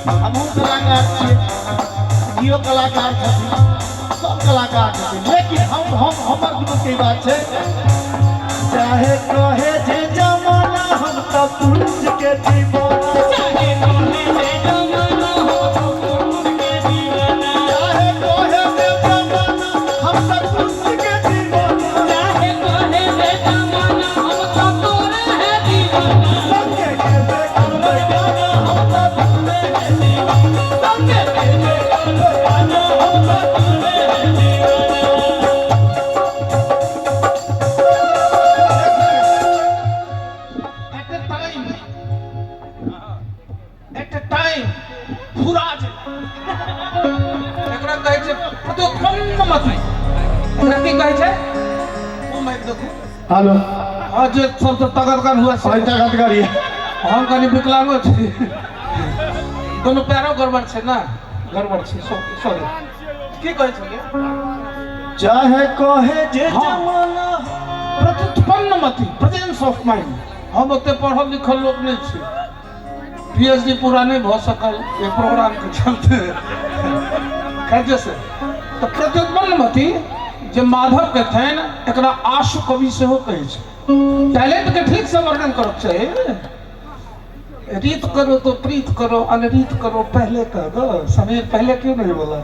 हमहूँ कलाकार छियै, जियो कलाकार छथिन, सब कलाकार छथिन, लेकिन हम हमर दुनूके बात छै। चाहे कहे जे जमाना हम तऽ पुरुष के दीवाना, चाहे कहे जे जमाना हम तऽ पुरुष के दीवाना, चाहे कहे जे जमाना हम तऽ पुरुष के दीवाना, चाहे कहे जे जमाना हम तऽ तोरे है दीवाना, संगे के करबै गाना हम तऽ तोरे है दीवाना, संगे के करबै गाना हम तऽ तोरे है दीवाना। At a time, at a time, फुरा जेनाइ। एकरा कहै छै प्रत्युत्पन्न मति। एकरा की कहै छै? ओ माइक देखू। हेलो। हाँ, जे सबसँ ताकतगर हुआ से। ताकतगर ये। हम कनि विकलांगो छी, दुनू पैरो गड़बड़ छै ने, गड़बड़ छै, सॉरी। की कहै छलियै? चाहे कहे जे हाँ। जमाना। प्रत्युत्पन्न मति, प्रेजेंस ऑफ माइंड। हम ओते पढ़ल लिखल लोक नहि छी, पीएचडी पूरा नहि भऽ सकल एहि प्रोग्रामके चलते। खैर जे से तऽ प्रत्युत्पन्न मति जे माधव के छनि, एकरा आशु कवि सेहो कहै छै। टैलेंट के ठीक से वर्णन करक चाही। रीत करो तो प्रीत करो, अनरीत करो पहले कह दो। समीर पहले क्यों नहीं बोला?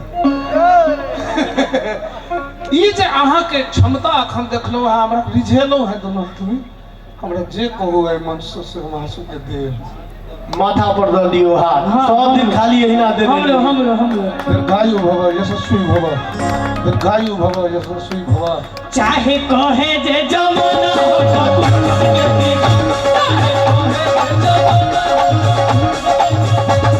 ई जे अहाँके क्षमता अखन देखलहुँ हँ, हमरा रिझेलहुँ हँ दुनू आदमी, हमरा जे कहू एहि मंच से हम अहाँ सबके देब। माथा पर दऽ दियौ हाथ। हाँ। सब दिन खाली एहिना देने हमरो रहियै। हमरो हमरो। दीर्घायु भव यशस्वी भव, दीर्घायु भव यशस्वी भव। चाहे कहे जे जमाना हो तऽ पुरुष के दीवाना, चाहे कहे जे जमाना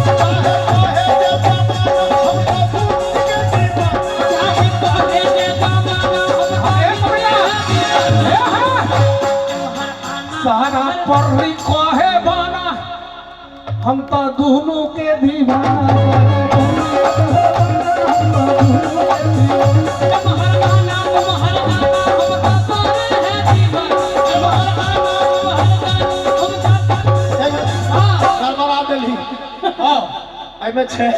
चाहे कहे जे जमाना हम तऽ पुरुष के दीवाना, चाहे कहे जे जमाना हम एक मिनट। हे हा। सारा पर्री कहे बाना हम तऽ दुनू के दीवाना। तुम्हार आना तुम्हार जाना हम तो तोरे है दीवाना, तुम्हार आना तुम्हार जाना हम तो हाँ। गड़बड़ा देली। हाँ। एहिमे छै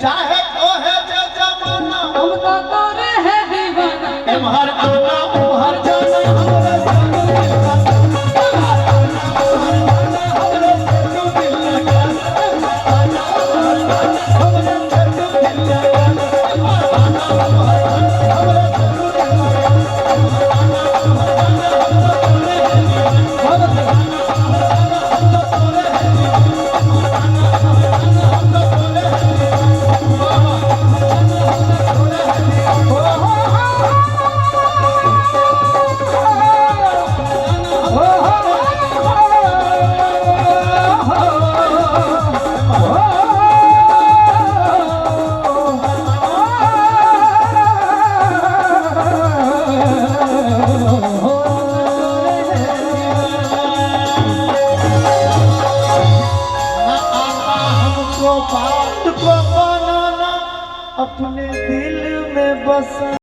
चाहे कहे जे जमाना हम तो तोरे है दीवाना, एम्हर आना ओम्हर जाना हमरे संग दिल लगा, एम्हर आना ओम्हर जाना हमरे संग दिल लगा, एम्हर आना ओम्हर जाना हमरे संग दिल लगा, एम्हर आना ओम्हर जाना हमरे संग दिल लगा, एम्हर आना ओम्हर जाना हम तो तोरे है दीवाना, एम्हर आना ओम्हर जाना हम तो तोरे है दीवाना, एम्हर आना ओम्हर जाना हम तो तोरे है दीवाना, एम्हर आना ओम्हर जाना हम तो तोरे है दीवाना। ना आता हमको बात को बनाना, अपने दिल में बसा।